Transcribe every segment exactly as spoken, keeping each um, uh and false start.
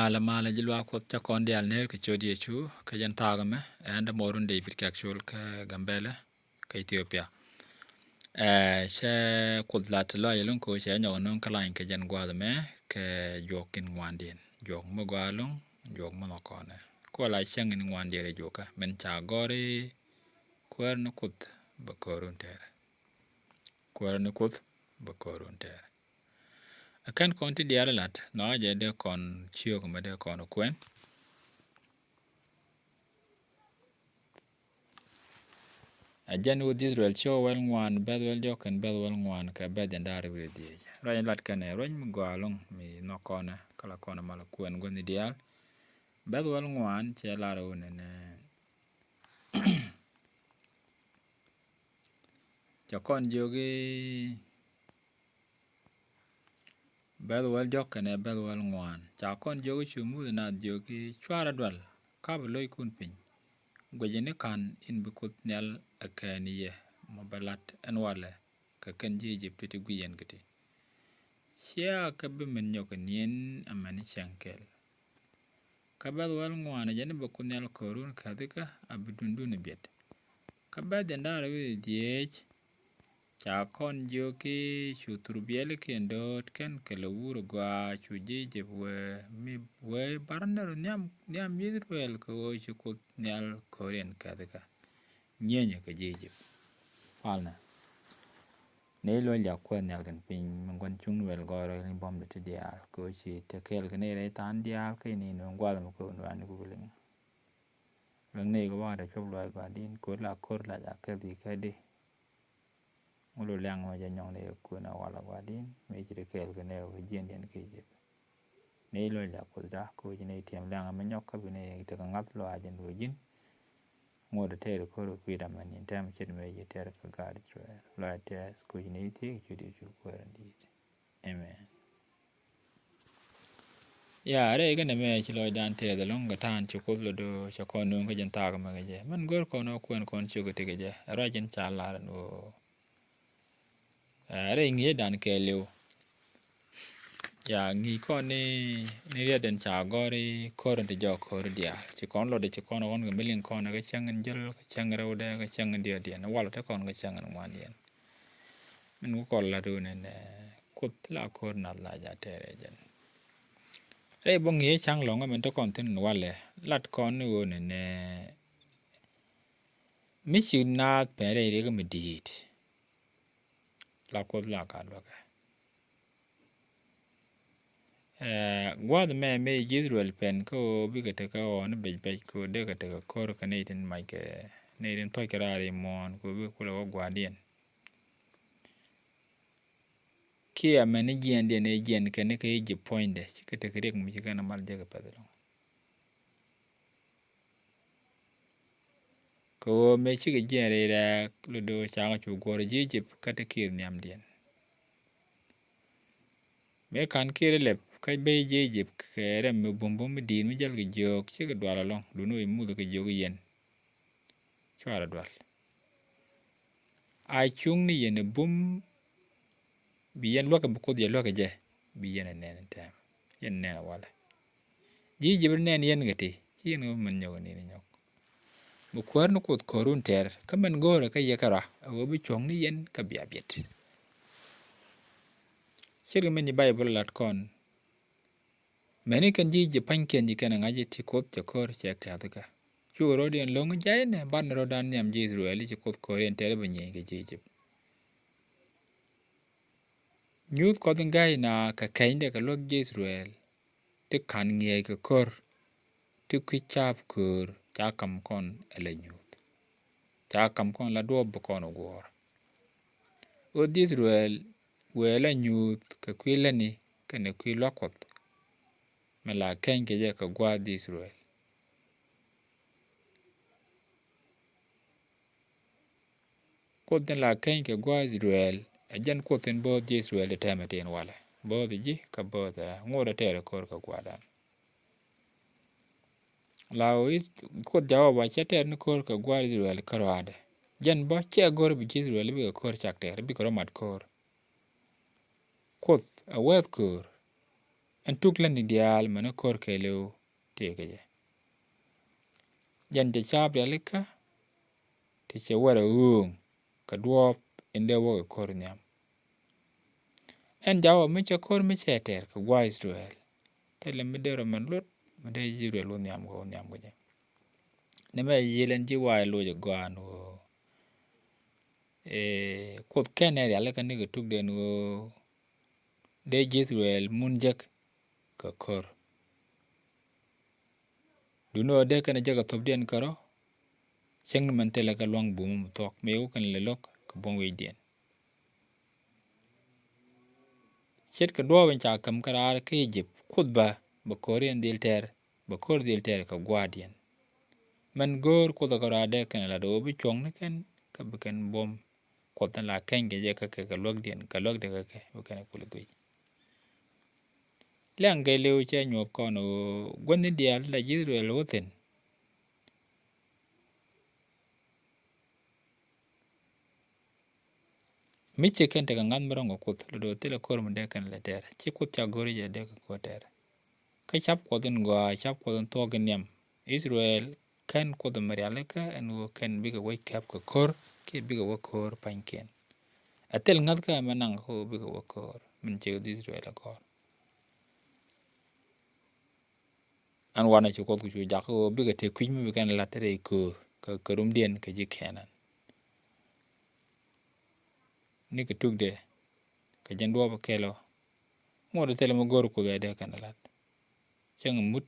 Malɛ malɛ ji̱ luaak Kuoth, cä kɔn diaal ner kɛ ciöt Yecu kɛ jɛn thaak ɛmɛ. Ɛn dämuɔɔrun David Kɛk Col kä Gambɛlɛ kä Ethiopia. Ɛ, cɛ Kuoth lat lɔaac ɛlɔ̱ŋ kɛ ɣöö cɛ nyɔk nööŋ kä lany kɛ jɛn gua̱a̱th ɛmɛ kɛ juɔk in ŋuandiɛn, juɔk mi gɔaa ɛlɔ̱ŋ, juɔk mi nhɔk kɔnɛ. Kɛ ɣöö la cäŋ in ŋuandiɛn rɛy juɔkä min ca gɔ̱ri, Kuäär ni Kuoth bɛ ko̱run tɛɛrɛ. Kuäär ni Kuoth bɛ ko̱run tɛɛrɛ. Ɛ kɛn kɔn ti diaal lat nhɔakä jɛ dee kɔn ciök mɛ dee kɔn kuɛn. Ɛ jɛn wuth Israel ciök wäl ŋuan, bɛ̈th wäl diɔ̱k kɛn bɛ̈th wäl ŋuan kɛ bɛ̈th in da̱r wi̱i̱ dhieec. Ruac in lat kɛn ɛ ruac mi gɔaa ɛlɔ̱ŋ mi nhɔk kɔnɛ, kä la kɔnɛ mal kuɛn guäthni diaal. Bɛ̈th wäl ŋuan cɛ lar ɣöö nɛnɛ cɛ kɔn jiök i̱ bɛ̈th wäl diɔ̱k kɛnɛ bɛ̈th wäl ŋuan. Ca kɔn jiök i̱ cu Muthɛ naath jiök i̱ cuarɛ dual, ka̱pɛ lo̱ckun piny. Guicɛ ni ka̱n in bi Kuoth Nhial ɛ kɛɛn yɛ mɔ bɛ lat ɛn walɛ kɛ kɛn ji̱ Ijip ti ti guic yɛn kä ti. Cia kɛ bi min nyɔk kɛ ni̱en amäni cäŋ kɛl. Kä bɛ̈th wäl ŋuan ɛ jɛn i̱ bɛ Kuoth Nhial ko̱run käthikä a bi dundun ɛ biɛt. Kä bɛ̈th in da̱r wi̱i̱ dhieec ca kɔn jiök i̱ cu thurbiɛlikiɛn do̱o̱t kɛn kɛ lɛ wur gɔaa cu ji̱ Ijip wee mi wee bar nɛr nhiam nhiam Israel kɛ ɣöö ci Kuoth Nhial ko̱riɛn käthikä. Nyienyɛ kɛ ji̱ Ijip. Palnɛ. Nɛy luɔ̱c liak Kuɛth Nhial kɛn piny, min gua̱n cuŋ luɛl gɔɔy rɔ in bɔmdɛ ti diaal, kɛ ɣöö ci te kɛɛl kɛ nɛy rɛy tha̱a̱ŋ diaal, kä in in wä gua̱th mi kɛ wä nuan ni ku bi liŋ. Wek nɛy kɛ wa̱a̱ dee cuɔp luaac gua̱di̱n, ko̱r la ko̱r la ja kɛth i̱ kɛ di. Ŋulu liaŋ mɛ jɛ nyɔŋ nɛy kɛ kuën a wal a gua̱di̱n, mëë ci te kɛɛl kɛ nɛy kɛ jiɛn diɛn kɛ Ijip. Nɛy luɔ̱c liak Kuoth da, kɛ ɣöö ci nɛy tiɛm liaŋ mɛ nyɔk kä bi nɛy tekɛ ŋa̱th luaac in wä ji̱n. Ŋot a tɛɛr ko̱r kɛ kui̱dam ɛn in tɛm ce̱t mëë ci tɛɛr kɛ gaat Israel. Lɔaac tɛɛth kuc ni ithiek cu di cu kuäär in di̱i̱t. Amen. Ya, rɛy kɛn ɛmɛ ci lɔcdan tɛɛth ɛlɔ̱ŋ kɛ ta̱a̱n ci Kuoth lɔ do̱ cɛ kɔn nööŋ kä jɛn thaak mɛ kɛ jɛ. Mɛn gör kɔn ɔ kuɛn kɔn ciök ɛ ti kɛ jɛ. Ɛ ruac in ca lar ɛn ɣöö Ɛ, rɛy ŋi̱i̱cdan kɛɛliw. Ya, ŋi̱i̱c kɔn ni, ni riet in ca gɔ̱r i̱ ko̱r in ti jɔk ko̱r diaal. Ci kɔn lɔt ci kɔn ɣɔn kɛ mi liŋ kɔn kɛ cäŋ in jäl, kɛ cäŋ in rɛwdɛ, kɛ cäŋ in diɔ̱ɔ̱diɛn. Wal te kɔn kɛ cäŋ in ŋuandiɛn. Min ku kɔn lat wun in, ɛ, Kuoth la ko̱r nath la ja tɛɛr ɛ jɛn. Rɛy bä ŋi̱i̱c ca̱ŋ lɔ̱ŋ min te kɔn thi̱n in walɛ. Lat kɔn ni wun in, ɛ, mi ci naath pɛn rɛy riɛk mi di̱i̱t. La Kuoth la ka luäkɛ. Ɛ, gua̱th mɛ mi ji̱ Israel pɛn kä ɣöö bikɛ tekɛ ɣɔ̱ɔ̱n bec bec kɛ ɣöö dekɛ tekɛ ko̱r kɛ nɛy tin mac kɛ nɛy tin thɔc kɛ raar i̱ muɔ̱ɔ̱n kɛ ɣöö bikɛ kulɛ wä gua̱a̱rdiɛn. Kiɛ mɛn ni jiɛɛndiɛn ëë jiɛɛn kɛn ni kɛ Ijip puɔ̱nydɛ cikɛ tekɛ riɛk mi ci kɛn a mal jek kɛ pɛth ɛlɔ̱ŋ. Kɛ ɣöö mëë cikɛ jiɛn rɛy rɛɛk lotdɛ ɣöö cakɛ cu guɔ̱r ji̱ Ijip kä te kiir nhiamdiɛn. Mëë ka̱n kiir ilɛp kä ben ji̱ Ijip kɛ rɛm mi bumbum mi di̱i̱t mi jäl kɛ jiök cikɛ dual ɛlɔ̱ŋ duundɛ ɣöö Muthɛ kɛ jiök i̱ yɛn. Cuarɛ dual. A cuŋni yɛn ɛ bum bi yɛn luäk kɛ bi Kuoth yɛ luäk kɛ jɛ bi yɛn ɛ nɛn tɛm. Yɛn ɛ nɛn ɛ walɛ. Ji̱ Ijip ri nɛn yɛn kɛ ti ci yɛn kɛ bi mɛn nyɔk ɛ ni̱n ɛ nyɔk. Bi kuäär ni Kuoth ko̱run tɛr kä mɛn go̱o̱rɛ kä yɛ kɛ rua ɛ ɣöö bi cuɔ̱ŋni yɛn kä bia biɛt. Ce̱tkɛ min ci Bayböl lat kɔn. Mɛni kɛn ji̱ Ijip pa̱nykiɛn ji̱ kɛn ɛ ŋa̱c i̱ ti Kuoth cɛ ko̱r cɛ kɛ̈th kä. Cukɛ rɔ̱diɛn lo̱ŋ ja̱cnɛ banɛ rɔ̱dan nhiam ji̱ I-thɛ-rɛl i̱ ci Kuoth ko̱riɛn tɛr i̱ bɛ nyieny kɛ ji̱ Ijip. Nyuuth kɔth in ga̱a̱c na kɛ kɛnydɛ kɛ luäk ji̱ I-thɛ-rɛl ti ka̱n ŋi̱eec kɛ ko̱r ti kui̱ ca̱a̱p köör ca ka̱m kɔn ɛ lɛ nyuuth. Ca ka̱m kɔn la duɔ̱ɔ̱p bi kɔn ɛ guɔ̱ɔ̱r. Ɣöö ji̱ I-thɛ-rɛl wëë la nyuuth kɛ kui̱ lätni kɛnɛ kui̱ lua̱k Kuɔth. Mɛ la keny kɛ jɛ kɛ gua̱a̱th ji̱ I-thɛ-rɛl. Kuoth in la keny kɛ gua̱a̱th I-thɛ-rɛl ɛ jɛn Kuoth in bo̱o̱th ji̱ I-thɛ-rɛl ti tɛmɛ tin walɛ. Bo̱o̱th ji̱ kä bo̱o̱th ɛ ŋot ɛ tɛɛr ɛ ko̱r kɛ gua̱a̱dan. La ɣöö Kuoth Jehova cɛ tɛɛr ni ko̱r kɛ gua̱a̱th I-thɛ-rɛl kärɔaadɛ. Jɛn bä cɛ go̱r bi ji̱ I-thɛ-rɛl bikɛ ko̱r cak tɛɛr bikɛ rɔ mat ko̱r. Kuoth ɛ wɛɛth köör. Ɛn tuk lätni diaal mɛn ɛ ko̱r kɛɛliw tëë kɛ jɛ. Jɛn cɛ ca̱a̱p rialikä ti cɛ wɛrɛ ɣööŋ kɛ duɔ̱ɔ̱p in dee wä kɛ ko̱r nhiam. Ɛn ja̱wä mi cɛ ko̱r mi cɛ tɛr kɛ gua̱a̱th Israel. Thilɛ mi dee rɔ mɛn luɔt mi dee Israel wä nhiam kɛ wä nhiam kɛ jɛ. Nɛmɛ yiël ɛn ji̱ wa̱a̱ loc ɛ gɔaa ɛn ɣöö, ee, Kuoth kɛn ɛ rialikä ni kɛ tukdɛ ɛn ɣöö dee ji̱ Israel mun jek kɛ ko̱r. Duundɛ ɣöö dee kɛn ɛ jek kɛ thöpdiɛn kärɔ̱. Cäŋ ni mɛn thilɛ kɛ lua̱ŋ bum mi thuɔ̱k mëë wä kɛn lɛ lo̱k kɛ buɔ̱m wecdiɛn. Ce̱tkɛ duɔ̱ɔ̱p in ca käm kä raar kä Egypt, Kuoth bä bɛ ko̱riɛn dhil tɛr, bɛ ko̱r dhil tɛr kɛ gua̱a̱rdiɛn. Mɛn go̱o̱r Kuoth ɛ kɛ rɔaadɛ kɛn lat ɣöö bi cuɔ̱ŋ ni kɛn kä bi kɛn buɔ̱m Kuɔth in la kɛny kɛ jɛ kä kɛ kɛ luäkdiɛn kɛ luäkdɛ kä kɛ bi kɛn ɛ kul guic. Liaŋ kɛɛliw cɛ nyuɔth kɔn ɣöö guäthni diaal la ji̱ Israel wä thi̱n. Mi ci kɛn tekɛ ŋa̱th mi ro̱ŋ kɛ Kuoth lɔ do̱ thilɛ ko̱r mi dee kɛn lɛ tɛr ci Kuoth ca go̱ri jɛ dee kɛ ko̱r tɛr. Kä ca̱p Kuɔth in gɔaa ca̱p Kuɔth in thuɔ̱k in nhiam Israel kɛn Kuoth in mi rialikä ɛn ɣöö kɛn bikɛ wec kɛp kɛ ko̱r kiɛ bikɛ wä ko̱r pa̱nykiɛn. Ɛ thil ŋa̱thkä ɛmɛ naŋ kä ɣöö bikɛ wä ko̱r min ci Israel ɛ gɔ̱r. Ɛn wanɛ cu Kuoth ku cu jak ɣöö bikɛ tëë kui̱c mi bi kɛn la̱t rɛy köör kɛ kɛ rumdiɛn kɛ ji̱ Kɛnan. Ni kɛ tukdɛ kɛ jɛn duɔɔp kɛl ɔ ŋot thilɛ mi go̱r Kuoth ɛ dee kɛn la̱t. Cäŋ mut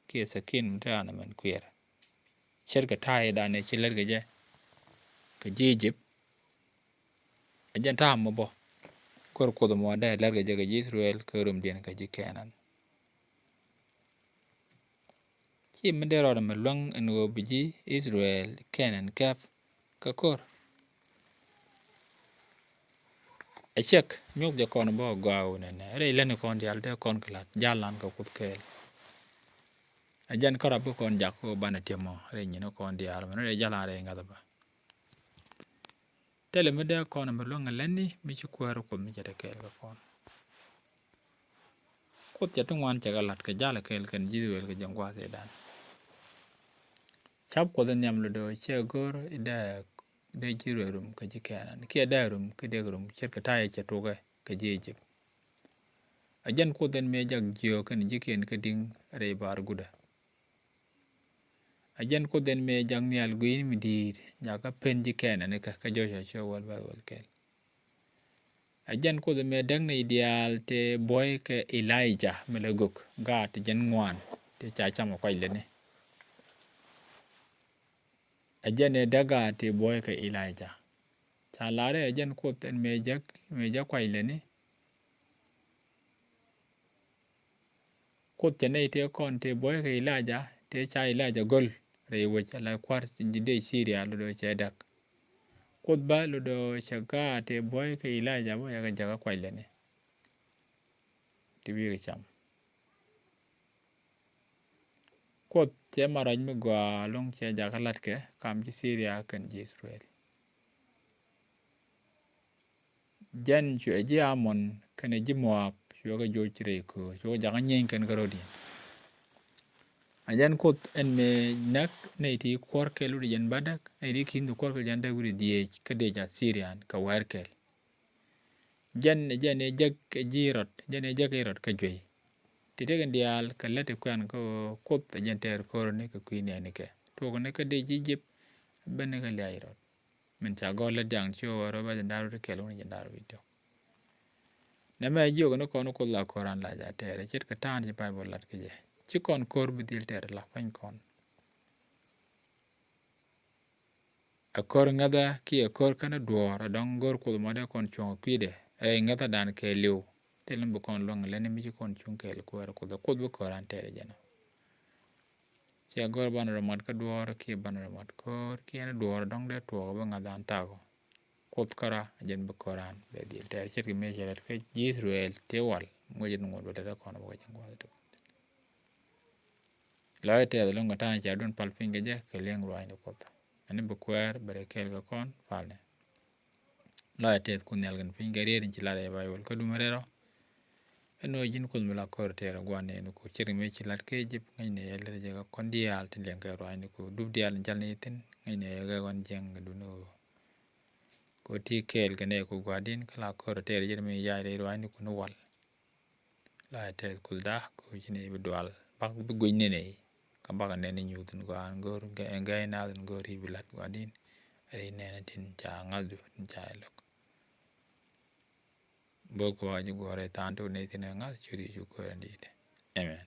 kiɛ thakin mi te raan ɛmɛn kuiɛrɛ. Ce̱tkɛ ta̱a̱ i̱ danɛ ci lät kɛ jɛ kɛ ji̱ Egypt. Ɛ jɛn ta̱a̱ mɔ bä. Kör Kuoth mɔ dee lɛr kɛ jɛ kɛ ji̱ Israel kɛ rumdiɛn kɛ ji̱ Kɛnan. Ci mi dee rɔɔdɛ mi luäŋ ɛn ɣöö bi ji̱ Israel Kɛnan kɛp kɛ kör. Ɛ cɛk nyuɔth jɛ kɔn bä gɔaa wunɛ nɛ rɛy lätni kɔn diaal dee kɔn kɛ la̱t jal lan kɛ Kuoth kɛɛl. Ɛ jɛn kärɔa bi kɔn jak kɛ ɣöö banɛ tiɛm ɔ rɛy nyin kɔn diaal mɛn rɛy jal lan rɛy ŋa̱th bä. Thilɛ mi dee kɔn mi luäŋ ɛ lätni mi ci kuäär Kuoth mi cɛ te kɛɛl kɛ kɔn. Kuoth cɛ ti ŋuan cɛ kɛ la̱t kɛ jal kɛɛl kɛn ji̱ Israel kɛ jɛn gua̱a̱th i̱dan. Ca̱p Kuoth in nhiam lɔ do̱ cɛ go̱r i̱ dee dee ji̱ Israel rum kɛ ji̱ Kɛnan kiɛ dee rum kiɛ dee rum ce̱tkɛ ta̱yɛ cɛ tukɛ kɛ ji̱ Egypt. Ɛ jɛn Kuoth in mëë jak jiöök kɛn ji̱kiɛn kä di̱ŋ rɛy baar gutdä. Ɛ jɛn Kuoth in mëë jak nhial gui̱i̱ni mi di̱i̱t nyakä pen ji̱ Kɛnan ikä kä Joshua cuɛ wäl bɛ̈th wäl kɛl. Ɛ jɛn Kuoth in mëë däk nɛy diaal tëë buɔ̱ykɛ Ilaija mi lɛ gök gaat ti jɛn ŋuan tëë ca cam ɛ kuac lätni. Ɛ jɛn ëë däk gaat tëë buɔ̱ykɛ Ilaija. Ca la̱rɛ ɛ jɛn Kuoth in mëë jäk mëë jäk kuac lätni. Kuoth cɛ nɛy tëë kɔn tëë buɔ̱ykɛ Ilaija tëë ca Ilaija göl rɛy wec ala kua̱r ji̱ dee Siria lɔ do̱ cɛ däk. Kuoth bä lɔ do̱ cɛ gaat tëë buɔ̱ykɛ Ilaija bä cɛ kɛ jäk ɛ kuac lätni. Ti bikɛ cam. Kuoth cɛ ma ruac mi gɔaa lo̱ŋ cɛ jakä la̱tkɛ kam ji̱ Siria kɛn ji̱ Israel. Jɛn cuɛ ji̱ Amon kɛnɛ ji̱ Moab cuɛ kɛ joc rɛy köör cuɛ kɛ jakä nyieeny kɛn kä rɔ̱diɛn. A jɛn Kuoth ɛn mëë näk nɛy ti kuɔr kɛl wi̱cdɛ jɛn bädäk nɛy ti ki̱n ti kuɔr kɛl jɛn däk wi̱cdɛ dhieec kä dëc Asirian kɛ wɛɛr kɛl. Jɛn ɛ jɛn ɛ jäk ɛ ji̱ rɔt jɛn ɛ jäk ɛ rɔt kä juey. Ti tekɛ diaal kɛ lät ti kuɛn kä ɣöö Kuoth ɛ jɛn tɛɛr ko̱r ni kɛ kui̱ nɛɛni kɛ tuɔk ni kä dëc Ijip. Ben ni kä liac rɔt min ca gɔl lät diaŋ ci ɣöö rɔ bɛ jɛn da̱r rɔt kɛl wun jɛn da̱r rɔt diɔk. Nɛmɛ jiök ni kɔn Kuoth la ko̱ran la ja tɛɛr ɛ ce̱tkɛ ta̱a̱n ci Baibol lat kä jɛ ci kɔn ko̱r bi dhil tɛɛr la pua̱ny kɔn. Ɛ ko̱r ŋäthä kiɛ ko̱r känä duɔ̱ɔ̱r ɛ dɔ̱ŋ go̱r Kuoth mɔ dee kɔn cuɔ̱ŋ ɛ kui̱dɛ ɛ ŋäthädan kɛɛliw. Thil ni bi kɔn luäŋ lɛni mi ci kɔn cuŋ kɛɛl kuäär Kuoth ɛ Kuoth bi ko̱ran tɛɛr ɛ jɛn ɔ. Ciɛ go̱r banɛ rɔ mat kä duɔ̱ɔ̱r kiɛ banɛ rɔ mat ko̱r kiɛ ni duɔ̱ɔ̱r ɛ dɔ̱ŋ dee tuɔɔk ɛ bi ŋäthdan thak ɔ. Kuoth kärɔa ɛ jɛn bi ko̱ran bɛ dhil tɛɛr ce̱tkɛ mëë cɛ lät kä ji̱ Israel tëë wal ŋuɔ̱c ni ŋuɔ̱t bɛ tɛt ɛ kɔn bä kɛ cɛn gua̱th ɛ tuk. Lɔcdä tɛth lo̱ŋ kɛ ta̱a̱ cɛ dun pal piny kɛ jɛ kɛ li̱eŋ ruaacni Kuoth. Ɛn bi kuɛɛr bɛ rɛ kɛɛl kɛ kɔn palnɛ. Lɔcdä tɛth Kuoth Nhial kɛn piny kɛ riet in ci lat ɛ Baibol kä dumɛ rɛl rɔ. Ɛn ɣöö ji̱n Kuoth mi la kɔr tɛɛr ɛ gua̱n nɛɛni ku ce̱tkɛ mëë ci la̱t kä Egypt, ŋäcnɛ ɛ lät jɛ kɛ kɔn diaal tin liɛŋkɛ ruaacni ku dup diaal in cal ni thi̱n, ŋäcnɛ ɛ ɣä ɣɔn jiäkni kɛ duŋni ɣöö kɛ ɣöö ti kɛɛl kɛ nɛy ku gua̱di̱n kä la kɔr tɛɛr jɛ mi yac rɛy ruaacni ku ni wal. La tɛth Kuothda kɛ ɣöö ci nɛy bi dual bak bi guic ni nɛy kä bak nɛn ni nyuuth in gɔaa in go̱o̱r in gɛy naath in go̱o̱r i̱ bi la̱t gua̱di̱n. Rɛy nɛɛni tin ca ŋa̱thdu tin ca ilɔk bä kɔac guɔ̱ɔ̱rɛ tha̱a̱ŋ tok ni thi̱n ɛ ŋa̱th cu ri cu ko̱r in di̱i̱t. Amen.